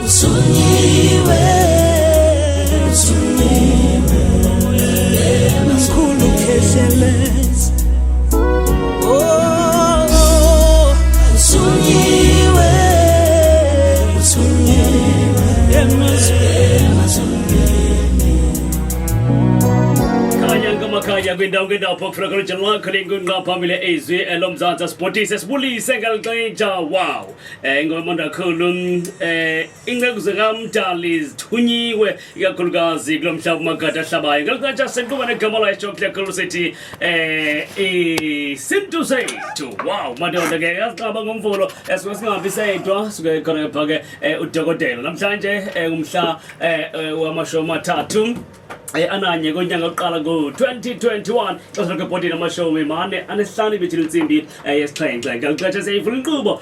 Usunyiwe, usunyiwe, mkhulu Khehlelezi. Oh, usunyiwe, usunyiwe, emazulwini. Khanya ngamakhanya kwindawo ngendawo pho kufuna khona njalo lakho lengunqa phambili izwi elomzantsi asibhotise sibulise ngalixetsha. Wow, ingoma kakhulu, inceku zikamdali zithunyiwe ikakhulukazi kulo mhlaba umagada ahlabayo. Ngalixetsha siqhuba negama layo kakhulu sithi isintu sethu. Wow, madoda ke, yazixaba ngomvulo, esuke singahambi sedwa, suke khona pha ke udokotela. Namhlanje umhla wama-31 konyaka wokuqala ngo-2021, xesha lakho ebhodini 45 ibethile intsimbi yesixhenxe. Ngelixesha siyayivula inkqubo.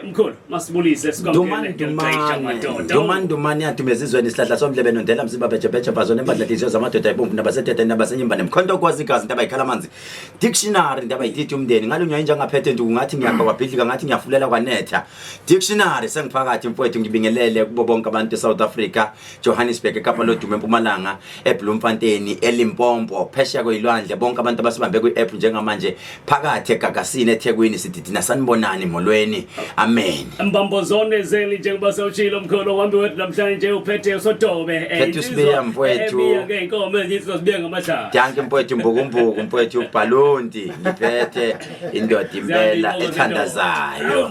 Mkhulu, masibulise, sikwamkele Dumani. ngelixesha, madoda. Dumani, dumani, yadume ezizweni, isihlahla somdlebe nondela mzimba bheje bheje bhazo nembadla nhliziyo zamadoda ibomvu nabasetete nabasenyimba nemkhonto kwazi igazi intaba ikhala amanzi dictionary ndaba yititi umndeni ngalunywa inja ngaphethe nduku ngathi ngiyakha kwabhidlika ngathi ngiyafulela kwanetha dictionary. Sengiphakathi, mfowethu. Ngibingelele kubo bonke abantu eSouth Africa, Johannesburg, eKapa lodumo, eMpumalanga, eBloemfontein, eLimpopo, phesheya kwezilwandle, bonke abantu abasibambe kwi-app njengamanje phakathi eGagasini, eThekwini, sithi thina sanibonani, molweni, amen. Mbambo zone zeli, njengoba sewutshilo mkhulu wambi wethu, namhlanje uphethe usodobe. Phethe uSibiya, mfowethu. Ebiya ngey'nkomo ezinye sizozibiya ngamahlaba. Dankie, mfowethu. Mbukumbuku, mfowethu Bhalundi, ngiphethe indoda impela ethandazayo.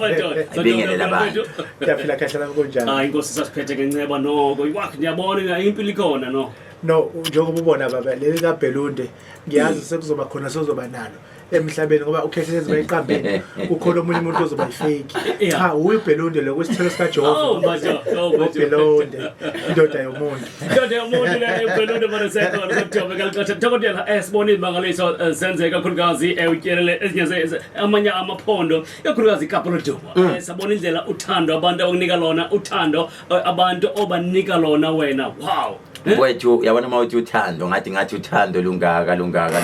Ibingelele abantu. Ngiyaphila kahle nami, kunjani? Hayi, inkosi sasiphethe ngenceba noko. Iwakhe ngiyabona impilo ikhona no. No, njengoba ubona baba, leli kaBhelunde ngiyazi sekuzoba khona, sozoba nalo emhlabeni ngoba uKhehlelezi bayiqambile, kukhona omunye umuntu ozoba yi-fake. Cha, uye uBhelunde lo kwesithelo sikaJehova. Oh, madoda, oh, madoda. UBhelunde, indoda yomuntu. Indoda yomuntu le, uBhelunde Marasekho sodobe kalixesha. Dokotela, sibona izimangaliso zenzeka kakhulukazi, utyelele ezinye amanye amaphondo, ikakhulukazi iKapa lodumo. Sabona indlela uthando abantu abakunika lona, uthando abantu obanika lona wena. Wow. Mfowethu, uyabona uma uthi uthando, ngathi uthando lungaka lungaka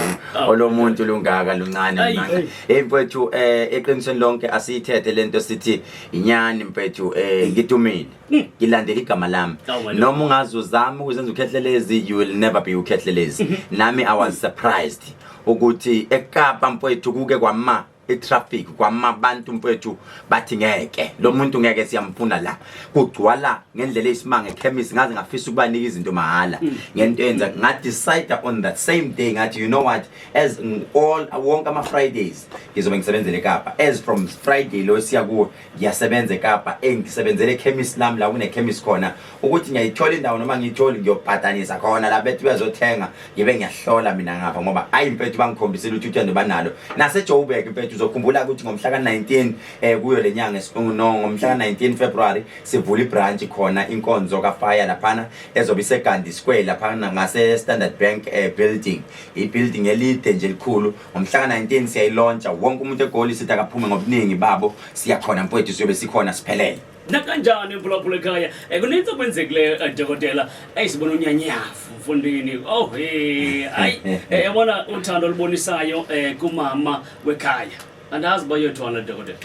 olomuntu lungaka luncane. Ayi. Luncane. Hey mfowethu, eqinisweni lonke asiyithethe lento sithi inyani, mfowethu, ngidumile. Ngilandela igama lami. Oh, my Lord. Noma ungaze uzame ukuzenza uKhehlelezi, you will never be uKhehlelezi. Nami I was surprised ukuthi eKapa, mfowethu, kuke kwama i-traffic, kwama abantu, mfowethu, bathi ngeke lo muntu, ngeke, siyamfuna la. Kugcwala ngendlela eyisimanga ekhemisi, ngaze ngafisa ukubanika izinto mahhala ngento yenza. Nga-decide on that same day, ngathi, "You know what, as all wonke ama-Fridays ngizobe ngisebenzele eKapa. As from Friday lo siya kuwo, ngiyasebenza eKapa, engisebenzele ekhemisi lami la kunekhemisi khona, ukuthi ngiyayithola indawo noma ngiyitholi, ngiyobhadanisa khona la bethi bezothenga, ngibe ngiyahlola mina ngapha," ngoba ayi mfethu, bangikhombisile ukuthi uthando banalo. NaseJoburg, mfethu, uzokhumbula ukuthi ngomhla ka-19 kuyo le nyanga no ngomhla ka-19 February sivula i-branch khona, inkonzo kaFire laphana ezobe iseGandhi Square laphana ngase Standard Bank building, i-building elide nje elikhulu. Ngomhla ka-19 siyayi-launcha. Wonke umuntu eGoli sithi akaphume ngobuningi babo, siyakhona mfowethu, siyobe sikhona siphelele. Nakanjani, mphulaphula ekhaya, kuninzi okwenzekileyo, dokotela. Eyi, sibona unyanyafu mfundini. Oh hey, hayi, yabona uthando olubonisayo kumama wekhaya, andazi uba yothwana, dokotela.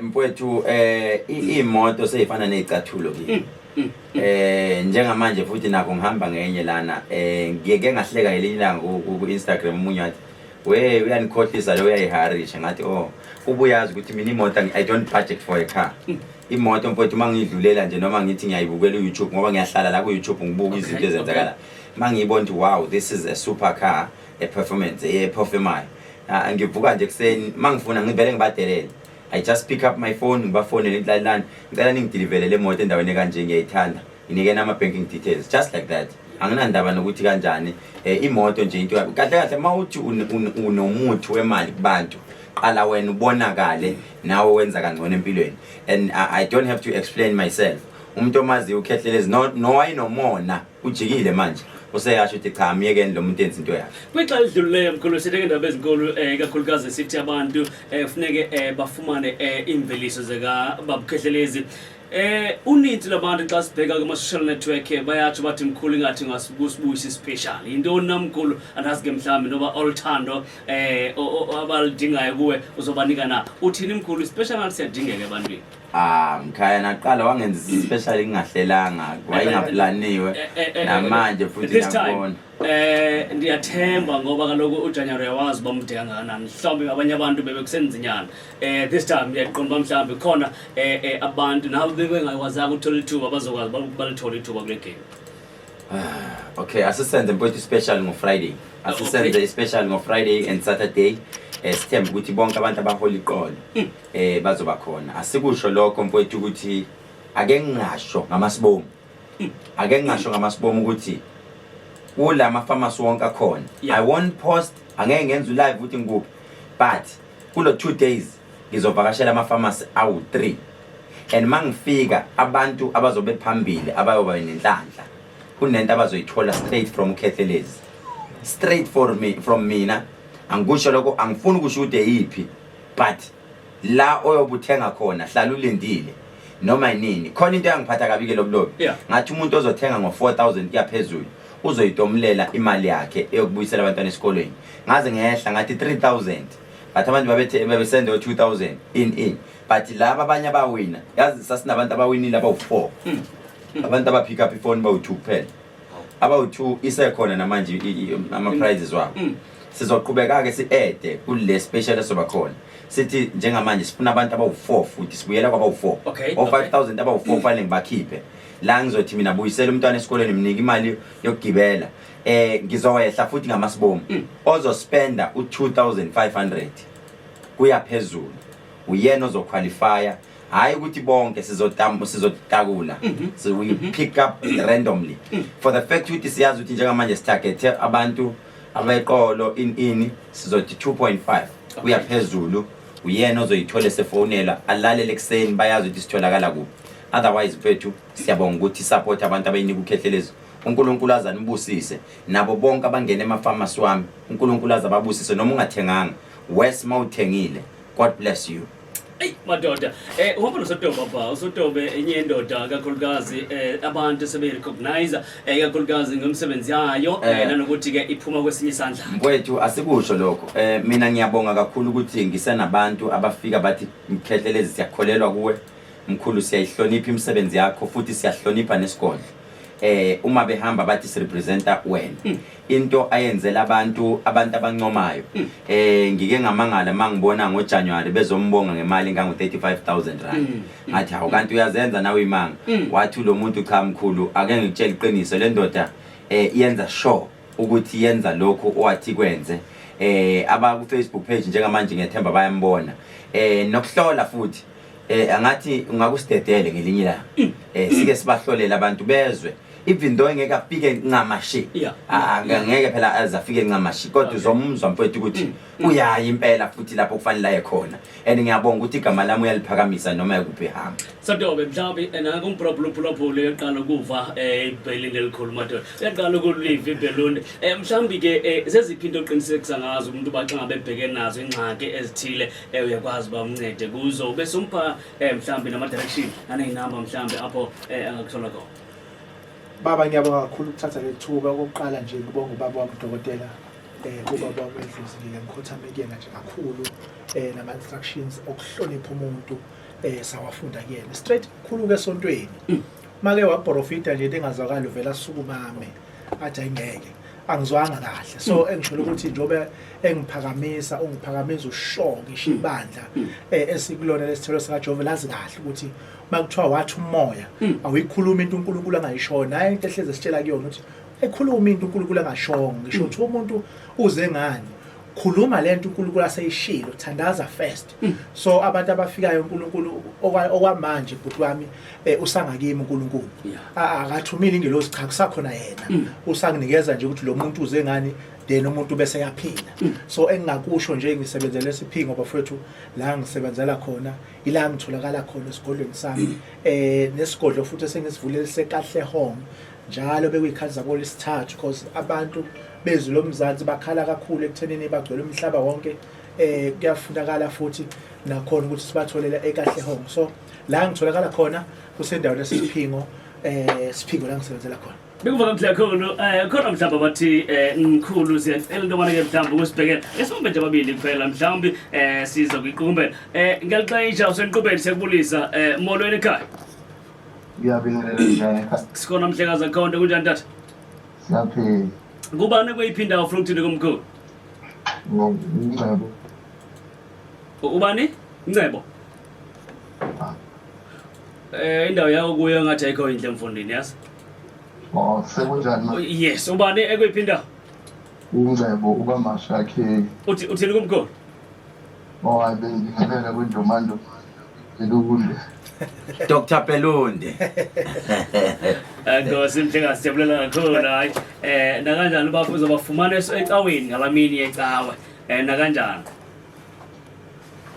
Mfowethu, imoto seyifana nezicathulo kimi. Njengamanje futhi nakho ngihamba ngenye lana. Ngike ngahleka ngelinye ilanga ku Instagram, umunye wathi, "We, uyanikhohlisa lo, uyayiharisha." Ngathi, "Oh, ubuyazi ukuthi mina imoto I don't budget for a car." Imoto, mfowethu, mangidlulela nje noma ngithi ngiyayibukela u-YouTube, ngoba ngiyahlala la ku-YouTube ngibuka izinto ezenzakala, mangiyibona ukuthi, "Wow, this is a super car, a performance eperformayo." Ah, ngivuka nje kuseni, mangifuna ngivele ngibadelele. I just pick up my phone, ngibafonele, "Ngilalelani, ngicela ningideliverele le moto endaweni ekanje, ngiyayithanda, nginike nama-banking details," just like that. Anginandaba nokuthi kanjani. Imoto nje into kahle kahle, uma uthi unomuthi wemali kubantu, qala wena ubonakale nawe wenza kangcono empilweni. And I don't have to explain myself. Umuntu omaziyo uKhehlelezi no nowayenomona ujikile manje, useyasho ukuthi, "Cha, myekeni lo muntu enza into yakhe." Kwixa elidlulileyo, mkhulu, sithe ngeendaba ezinkulu, ikakhulukazi sithi abantu funeke bafumane iimveliso zikababukhehlelezi. Uninzi lwabantu xa sibheka kuma-social network bayatsho bathi, "Mkhulu, ingathi ngasibuyisa i-special." Yintoni na, mkhulu? Andazi ke mhlawumbi noba oluthando abaludingayo kuwe uzobanika na. Uthini, mkhulu, i-special ngathi siyadingeka ebantwini? Ah, mkhaya naqala wangenza special ngingahlelanga, wayingaplaniwe. Namanje futhi This time ngiyabona. Ndiyathemba ngoba kaloku uJanuary uyawazi uba mde kangakanani, mhlawumbi abanye abantu bebekusenzinyana. This time ndiyaqonda uba mhlawumbi khona abantu nabo bebengakwazanga ukuthola ithuba bazokwazi balithole ithuba kule game. Okay, asisenze mfowethu special ngo-Friday. Asisenze i-special ngo-Friday and Saturday. Sithembe ukuthi bonke abantu abahola iqolo bazoba khona. Asikusho lokho mfowethu ukuthi ake ngingasho ngamasibomu. Ake ngingasho ngamasibomu ukuthi kulama pharmacy wonke akhona. I won't post, angeke ngenze live ukuthi ngikuphi. But kulo 2 days ngizovakashela ama pharmacy awu 3. And mangifika abantu abazobe phambili abayoba nenhlanhla. Kunento abazoyithola straight from Khehlelezi. Straight for me from mina. Angikusho lokho, angifuni ukusho ukuthi eyiphi, but la oyobuthenga khona hlala ulindile noma yinini. Khona into eyangiphatha kabi ke lobulobi. Ngathi umuntu ozothenga ngo-4000 kuya phezulu uzoyitomulela imali yakhe eyokubuyisela abantwana esikolweni. Ngaze ngehla ngathi 3000, but abantu babethe babesende o-2000 in but laba abanye abawina, yazi sasinabantu abawinile abawu-4, abantu abapick up ifoni bawu-2 kuphela, abawu-2 isekhona namanje ama-prizes wabo. Sizoqhubeka-ke si-ede kule special esoba khona. Sithi njengamanje sifuna abantu abawu-4 futhi sibuyela kwabawu-4, o-5000 abawu-4 fanele ngibakhiphe la. Ngizothi mina buyisela umntwana esikoleni, mnike imali yokugibela. Ngizowehla futhi ngamasibomu, ozospenda u-2500 kuya phezulu uyena ozoqualifya. Hayi ukuthi bonke sizotakula, so we pick up randomly for the fact ukuthi siyazi ukuthi njengamanje sitargethe abantu abeqolo in sizothi 2.5 kuya phezulu uyena ozoyithola esefonela alalele ekuseni, bayazi ukuthi sitholakala kuphi. Otherwise mfethu, siyabonga ukuthi support abantu abayinika uKhehlelezi. uNkulunkulu aze anibusise nabo bonke abangena emafamasi wami. uNkulunkulu aze ababusise noma ungathenganga, worse mawuthengile. God bless you. Eyi madoda, uhamba noSotobe apha. USotobe enye yendoda kakhulukazi abantu sebeyirecognize kakhulukazi ngemisebenzi yayo nanokuthi ke iphuma kwesinye isandla. Mfowethu, asikusho lokho. Mina ngiyabonga kakhulu ukuthi ngisenabantu abafika bathi, "Mkhehlelezi, siyakholelwa kuwe mkhulu, siyayihlonipha imisebenzi yakho futhi siyahlonipha nesigodlo." Uma behamba bathi sirepresenta wena, into ayenzela abantu, abantu abancomayo. Ngike ngamangala mangibona ngoJanuary bezombonga ngemali engango 35,000 rand. Ngathi, "Hawu, kanti uyazenza nawe imanga." Wathi lo muntu, "Cha mkhulu, ake ngikutshele iqiniso, le ndoda iyenza sure ukuthi yenza lokho owathi kwenze." Aba ku Facebook page njengamanje ngiyethemba bayambona. Nokuhlola futhi angathi ungakusidedele ngelinye ilanga, sike sibahlolela abantu bezwe, even though engeke afike ncamashi. Ah, ngeke phela aze afike ncamashi, kodwa uzomuzwa mfowethu ukuthi uyaya impela futhi lapho kufanele aye khona. And ngiyabonga ukuthi igama lami uyaliphakamisa noma ekuphi ehamba. Sotobe, mhlawumbe nanku umphulaphulaphula uyaqala ukuva ibhelini elikhulu madoda, uyaqala ukuliva ibheluni. Mhlawumbi ke zeziphi into oqinisekisa ngazo umuntu uba xa ngabe ebheke nazo iingxaki ezithile, uyakwazi uba umncede kuzo, bese umpha mhlawumbi nama-direction naney'namba mhlawumbi apho angakuthola khona? Baba, ngiyabonga kakhulu ukuthatha leli thuba. Okokuqala nje ngibonga ubaba wami udokotela, ubaba wami edlozi, ngike ngikhothame kuyena nje kakhulu, nama-instructions okuhlonipha umuntu sawafunda kuyena straight kakhulu-ke esontweni. Make waprofita nje into engazwakali, uvela asukumame athi, "Ayingeke, angizwanga kahle." So engisholo ukuthi njengoba engiphakamisa, ungiphakamisa usho ngisho ibandla esikulona lesithelo sikaJehova lazi kahle ukuthi makuthiwa wathi umoya, awuyikhuluma into uNkulunkulu angayishoyo. Naye into ehleze sitshela kuyona ukuthi ekhuluma into uNkulunkulu angashongo, ngisho uthi umuntu uze ngani, khuluma lento uNkulunkulu aseyishilo, thandaza first. So abantu abafikayo, uNkulunkulu okwamanje bhuti wami usangakimi uNkulunkulu. Akathumile ingelosi, cha, kusakhona yena usanginikeza nje ukuthi lo muntu uze ngani, then umuntu bese yaphila. So engingakusho nje, ngisebenzele esiphingo bafowethu, la ngisebenzela khona, ila ngitholakala khona esigodlweni sami, nesigodlo futhi esengisivulele seKatlehong. Njalo bekuyikhathi zabo lesithathu, because abantu bezwi lomzansi bakhala kakhulu ekuthenini bagcwele umhlaba wonke. Kuyafunakala futhi nakhona ukuthi sibatholele eKatlehong. So la ngitholakala khona kusendaweni esiphingo, siphingo la ngisebenzela khona. Bekuva kakuhle kakhulu. Khona mhlawumbe abathi mkhulu siyacela into yobana ke mhlawumbe ukusibhekela. Esibambe nje ababili kuphela mhlawumbe siza kuyiqukumbela. Ngelixesha usenqubeni siyakubulisa. Molweni ekhaya. Ngiyabingelela njani ekhaya? Sikhona mhlekazi akhonto kunjani tata? Siyaphila. Kubani kweyiphi indawo ufuna ukuthini komkhulu? Ngcebo. Ubani? Ngcebo. Indawo yakho kuyo ngathi ayikho inhle mfundini yazi. Oh, sekunjani ma? Yes, ubani ekweyiphi indawo? Ungcebo ukaMasha K. Uthi uthini kumkhulu? Oh, hayi bengibingelela kwindumando elunde. Dr Pelunde. Nkosi mhlekazi siyabulela kakhulu hayi. Nakanjani ubafo uzobafumana ecaweni ngalamini yecawe. Nakanjani?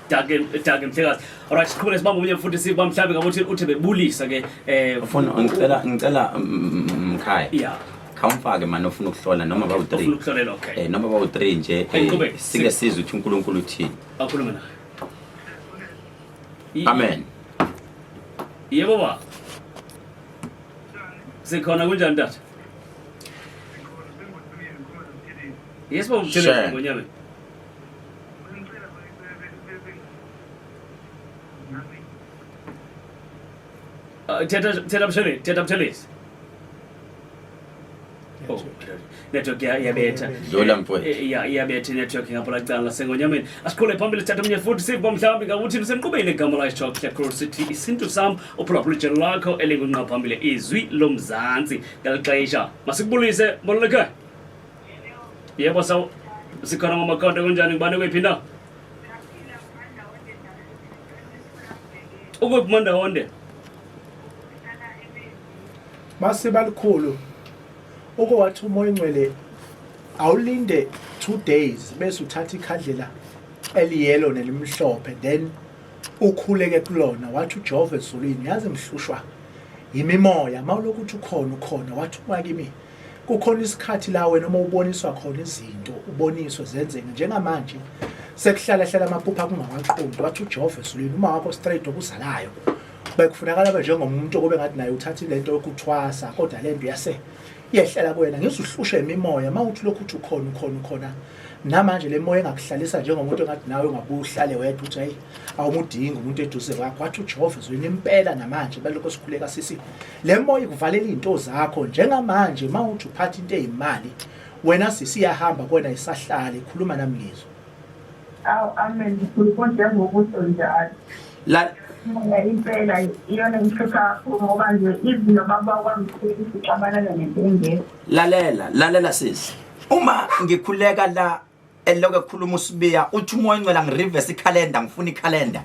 Dake dake mhlekazi. Alright, siqhubeke sibambe omunye futhi siba mhlawumbe ngabe uthi bebulisa ke Ufuna ngicela mkhaya. Yeah. Khawumfake manje ofuna ukuhlola noma bawu 3. Ofuna ukuhlolela okay. Noma bawu 3 nje Qhubeka. sike sizwe ukuthi uNkulunkulu uthini. Akhulume naye. Amen. Yebo ba. Sikhona kunjani tata? Yes baba Sure. mthelezi ngonyame. Thetha thetha mthelezi, thetha mthelezi. Oh, network iyabetha. Dlula mfowethu. Iyabetha inetwork ngapha lacala lasengonyameni. Asiqhule phambili sithatha omunye futhi siva mhlawumbe ngakuthi nisenqubeni igama la Ishock Crew sithi isintu sam uphulaphula ijelo lakho elingunqa phambili izwi lomzantsi ngeli xesha. Masikubulise molo lekhaya. Yebo saw sikhona ngamakhonto kunjani ngubani kwephi indawo? Ukuphi Mandawonde? Mase balikhulu uko wathi umoya ongcwele awulinde 2 days bese uthatha ikhandlela eliyellow nelimhlophe then ukhuleke kulona. Wathi uJehova ezulwini yazi ngihlushwa yimimoya mawulokhu uthi ukhona ukhona. Wathi uma kimi kukhona isikhathi la wena uma uboniswa khona izinto uboniswe zenzeke njengamanje sekuhlala hlala amaphupha kungawaqondi. Wathi uJehova ezulwini uma wakho straight okuzalayo bekufunakala abe njengomuntu okube ngathi naye uthatha lento yokuthwasa kodwa lento yase yehlela kuwena. Ngizuhlushe imimoya mawuthi lokhu uthi ukhona ukhona ukhona namanje le moya engakuhlalisa njengomuntu engathi nawe ungabuye uhlale wedwa uthi hayi awumudingi umuntu eduze kwakho. Wathi uJehova ezulwini impela namanje balokho sikhuleka sisi le moya ikuvalela izinto zakho njengamanje mawuthi uphatha into eyimali wena sisi iyahamba kuwena isahlala ikhuluma nami ngizwe. Awu amen mkhulu njengokusho njalo. La Mina impela iyona engihlupha kakhulu ngoba nje even nobaba kwamkhulu sixabana nento engekho. Lalela, lalela sisi. Uma ngikhuleka la elokhu ekhuluma uSibiya uthi umoya ongcwele angireverse ikhalenda ngifuna ikhalenda.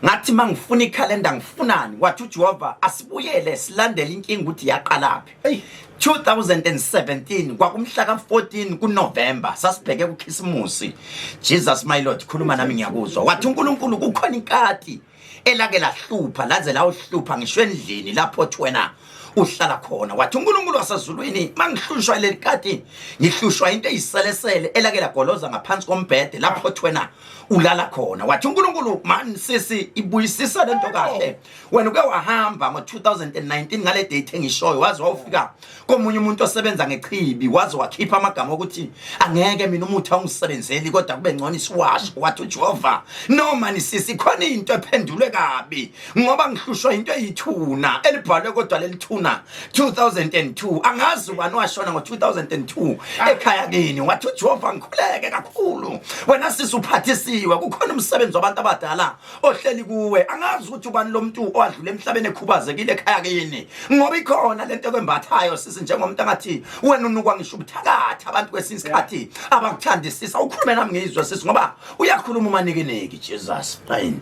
Ngathi mangifuna ikhalenda ngifunani? Wathi uJehova asibuyele silandele inkinga ukuthi yaqalaphi. Hey. 2017 kwakumhla ka-14 kuNovember sasibheke kuKhisimusi. Jesus my Lord khuluma nami ngiyakuzwa. Wathi uNkulunkulu kukhona inkati elake lahlupha laze lawuhlupha ngisho endlini lapho othi wena uhlala khona. Wathi uNkulunkulu wasezulwini mangihlushwa leli kati ngihlushwa into eyiselesele elake lagoloza ngaphansi kombhede lapho othi wena ulala khona. Wathi uNkulunkulu man sisi ibuyisisa lento kahle. Wena uke wahamba ngo-2019 ngale date engishoyo waze wawufika komunye umuntu osebenza ngechibi waze wakhipha amagama okuthi angeke mina umuthi awungisebenzeli kodwa kube ngcono isiwasho. Wathi uJehova no mani sisi khona into ephendulwe kabi ngoba ngihlushwa into eyithuna elibhalwe kodwa lelithuna 2002 angazi ubani washona ngo-2002 ekhaya kini. Wathi uJehova ngikhuleke kakhulu wena sisi uphathisiwe kukhona umsebenzi wabantu abadala ohleli kuwe angazi ukuthi ubani lo muntu owadlula emhlabeni ekhubazekile ekhaya kini ngoba ikhona lento ekwembathayo sisi njengomuntu angathi wena unukwa ngisho ubuthakathi abantu kwesinye isikhathi abakuthandisisa. Ukhulume nami ngizwe sisi ngoba uyakhuluma umanikiniki. Jesus fine.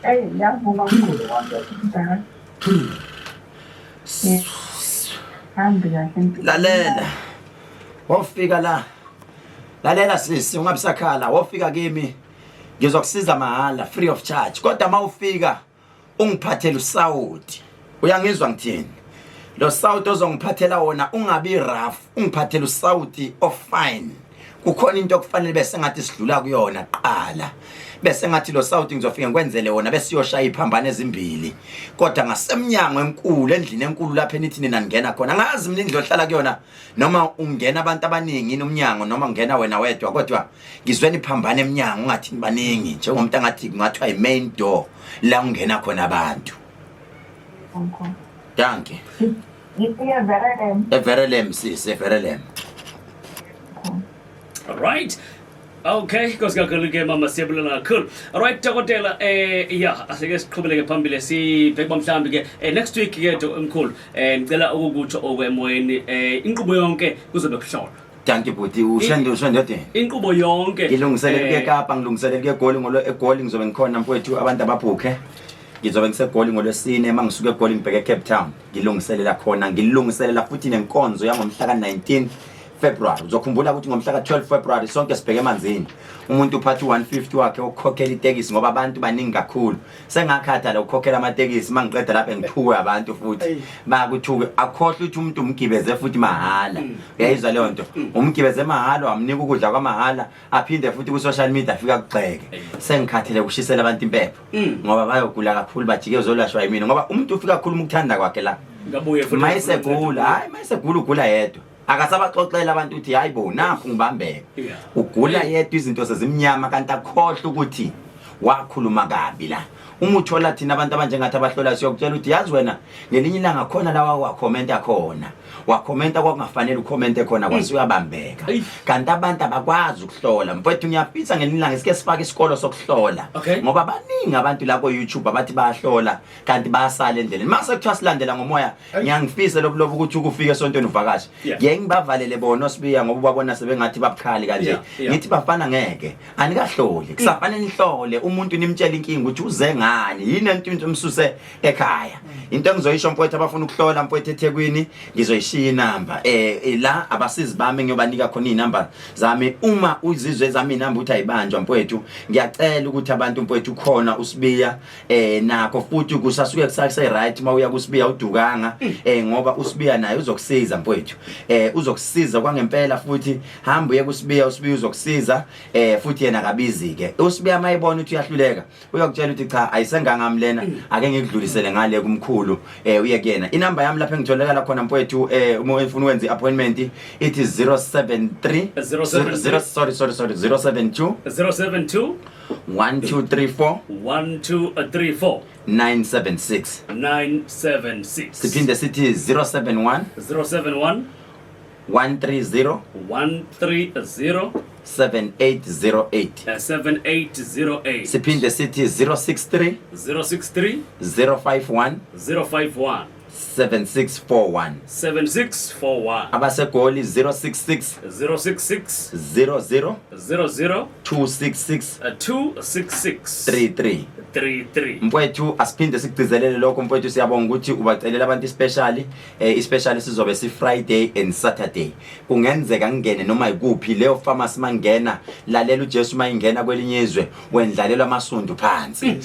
Eyi ngiyavuma mkhulu konke kunjalo. Hambi kahle mpilo. Lalela. Wofika la. Lalela sisi ungabisakhala wofika kimi ngizokusiza mahala free of charge kodwa mawufika ungiphathele usawoti. Uyangizwa ngithini? Lo sawoti ozongiphathela wona ungabi rough, ungiphathele usawoti of fine. Kukhona into okufanele bese ngathi sidlula kuyona kuqala, bese ngathi lo sawuthi ngizofika ngikwenzele wona, bese siyoshaya iphambano ezimbili, kodwa ngasemnyango enkulu, endlini enkulu lapho enithi nina ningena khona. Ngazi mina indlu ohlala kuyona, noma ungena abantu abaningi nomnyango, noma ungena wena wedwa, kodwa ngizweni iphambano emnyango, ungathi baningi, njengomuntu angathi kungathiwa i-main door la ungena khona abantu. Okay. Dankie. Ngifike Verelem. Everelem sisi, Everelem. Right. Okay, Nkosi kakhulu ke mama, siyabulela kakhulu. Alright dokotela, ya, asike siqhubeleke phambili, sibheke uba mhlawumbi ke next week ke mkhulu, ngicela ukukutsho okwemoyeni, inqubo yonke kuzobe kuhlolwa. Dankie bhuti, ushende ushendodeni. Inqubo yonke. Ngilungiselele kuye eKapa, ngilungiselele kuye eGoli, ngolo eGoli ngizobe ngikhona mfowethu, abantu ababhukhe. Ngizobe ngiseGoli ngolwesine, uma ngisuka eGoli ngibheke eCape Town. Ngilungiselela khona, ngilungiselela futhi nenkonzo yangomhla ka-19 February. Uzokhumbula ukuthi ngomhla ka-12 February sonke sibheke emanzini. Umuntu uphatha u-150 wakhe ukukhokhela itekisi ngoba abantu baningi kakhulu. Sengakhathala ukukhokhela amatekisi, uma ngiqeda lapha ngithukwe abantu futhi. Bakuthuke, akhohlwe ukuthi umuntu umgibeze futhi mahhala. Uyayizwa leyo nto? Umgibeze mahhala, wamnika ukudla kwamahhala, aphinde futhi ku-social media afike akugxeke. Sengikhathele ukushisela abantu impepho ngoba bayogula kakhulu, bajike uzolashwa yimina, ngoba umuntu ufika kakhulu ukuthanda kwakhe la. Ngabuye futhi. Mayisegula, hayi, mayisegula ugula yedwa. Akasabaxoxela abantu ukuthi hayi bo, nakhu ngibambeka. Ugula yedwa, izinto sezimnyama, kanti akhohlwe ukuthi wakhuluma kabi la. Uma uthola thina abantu abanjengathi abahlolayo, siyokutshela ukuthi yazi wena ngelinye ilanga khona la wakhomenta khona, wakhomenta kwakungafanele ukhomente khona, kwase uyabambeka. Kanti abantu abakwazi ukuhlola mfowethu. Ngiyafisa ngelinye ilanga sike sifake isikolo sokuhlola, ngoba baningi abantu la ko-YouTube abathi bayahlola kanti bayasala endleleni. Mase kuthiwa silandela ngomoya, ngiyangifisa lobu lobu ukuthi ukufika esontweni uvakashe, ngiye ngibavalele bona osibiya ngoba ubabona sebengathi babukhali kanje. Ngithi bafana, ngeke, anikahloli, kusafanele nihlole umuntu, nimtshele inkinga ukuthi uze ngani, yini ento into emsuse ekhaya. Into engizoyisho mfowethu, abafuna ukuhlola mfowethu eThekwini, ngizoyishiya inamba la abasizi bami, ngiyobanika khona inamba zami. Uma uzizwe zami inamba ukuthi ayibanjwa mfowethu, ngiyacela ukuthi abantu mfowethu, khona usibiya nakho futhi kusasuke kusase right mawuya kusibiya udukanga, ngoba usibiya naye uzokusiza mfowethu, uzokusiza kwangempela futhi. Hamba uye kusibiya, usibiya uzokusiza, futhi yena akabizi ke. Usibiya mayibona ukuthi uyahluleka, uyakutshela ukuthi cha, ayisengangami lena, ake ngikudlulisele ngale kumkhulu, uye kuyena. Inamba yami lapha engitholakala khona mfowethu, uma ufuna ukwenza i-appointment, ithi 073 073 0, sorry, sorry, sorry, 072 072 1234 1234 976. 976. Siphinde sithi 071 071 130 130 7808. 7808. Siphinde sithi 063 063 051 051 7641. 7641. Abasegoli, 066 066 00 00 266 266 33. 33. Mfowethu, asiphinde sikugcizelele lokho mfowethu. Siyabonga ukuthi ubacelela abantu ispecial. Ispecial sizobe si Friday and Saturday. Kungenzeka ngingene noma ikuphi leyo pharmacy, mangena lalela uJesu, mayingena kwelinye izwe wendlalelwa amasundu phansi.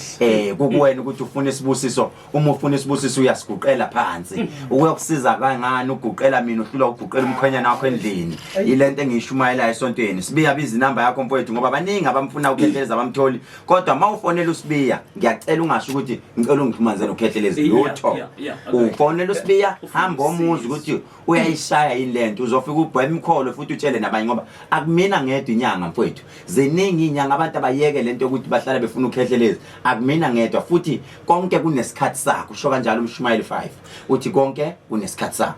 Kukuwena ukuthi ufuna isibusiso. Uma ufuna isibusiso uyasiguqela phansi. Ukuyokusiza kangani uguqela mina, uhlulwa uguqela umkhwenyana wakho endlini? Ilento engiyishumayelayo esontweni. Sibiya, biza inamba yakho mfowethu, ngoba baningi abamfuna ukhehleleza abamtholi, kodwa uma ufonela uSibiya, ngiyacela ungasho ukuthi ngicela ungixhumanise noKhehlelezi, lutho. Yeah, okay. Ufonela uSibiya, Ufuna hamba omuzi usizo. ukuthi uyayishaya yini lento, uzofika ubhema imkholo futhi utshele nabanye, ngoba akumina ngedwa inyanga mfowethu, ziningi inyanga. Abantu abayeke lento yokuthi bahlala befuna ukhehlelezi, akumina ngedwa futhi. Konke kunesikhathi sakho, usho kanjalo umshumayeli 5, uthi konke kunesikhathi sakho.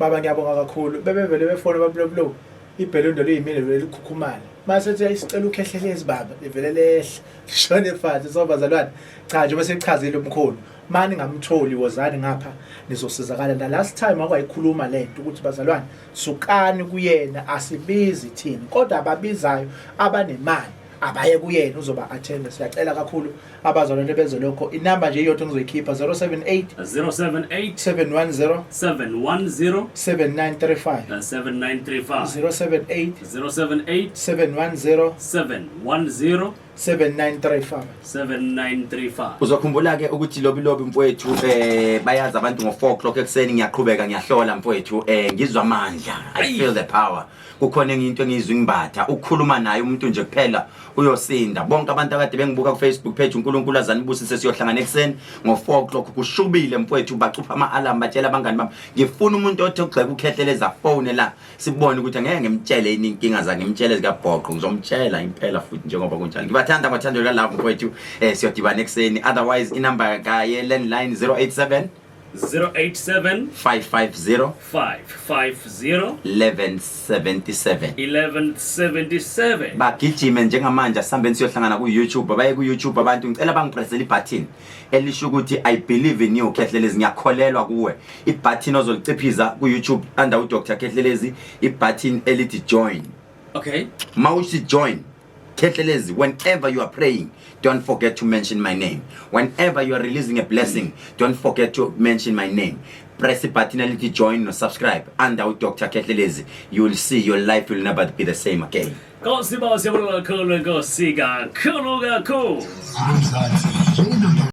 Baba, ngiyabonga kakhulu. Bebevele befona babuloblo, ibhelundo liyimile, vele likhukhumale. Mase ethi isicela ukhehlelezi baba, livele lehle lishone phansi. So bazalwane, cha, njengoba sechazile umkhulu, mani ngamtholi, wozani ngapha nizosizakala. Na last time akwayikhuluma lento ukuthi bazalwane sukani kuyena, asibizi thina, kodwa ababizayo abanemali abaye kuyena, uzoba attend. Siyacela kakhulu abazalwane benze lokho. Inamba nje iyodwa engizoyikhipha, 078 078 710 710 7935. 7935. 078 078 710 710. 7935. 7935. Uzokhumbula ke ukuthi lobi lobi mfowethu, bayazi abantu ngo4 o'clock ekuseni ngiyaqhubeka ngiyahlola mfowethu, ngizwa amandla, I feel the power. Kukhona enye into engiyizwa ingimbatha, ukukhuluma naye umuntu nje kuphela uyosinda. Bonke abantu akade bengibuka ku Facebook page, uNkulunkulu azanibusise, siyohlangana ekuseni ngo4 o'clock. Kushubile mfowethu, bacupha ama alarm, batshela abangani bami ngifuna umuntu othi ugxeka uKhehleleza phone la, sibone ukuthi angeke ngimtshele yini inkinga zakhe, ngimtshele zikabhoqo, ngizomtshela impela futhi njengoba kunjalo. Ngibathanda ngothando lwalapho mfowethu, siyodibana ekuseni. Otherwise inamba kaye landline 087 087 550 550 1177. 1177. Bagijime njengamanje, asihambeni siyohlangana ku-YouTube, baye ku-YouTube abantu. Ngicela bangipressele ibutton elisho ukuthi "I believe in you, Khehlelezi, ngiyakholelwa kuwe." Ibutton ozoliciphiza ku-YouTube under uDr Khehlelezi, ibutton elithi "join". Mawuthi "join Khehlelezi", whenever you are praying, don't forget to mention my name. Whenever you are releasing a blessing, don't forget to mention my name. Press ibutton elithi "join" no "subscribe" under uDr Khehlelezi. You will see your life will never be the same again. Nkosi baba, siyabonga kakhulu, Nkosi, kakhulu kakhulu. Mzansi.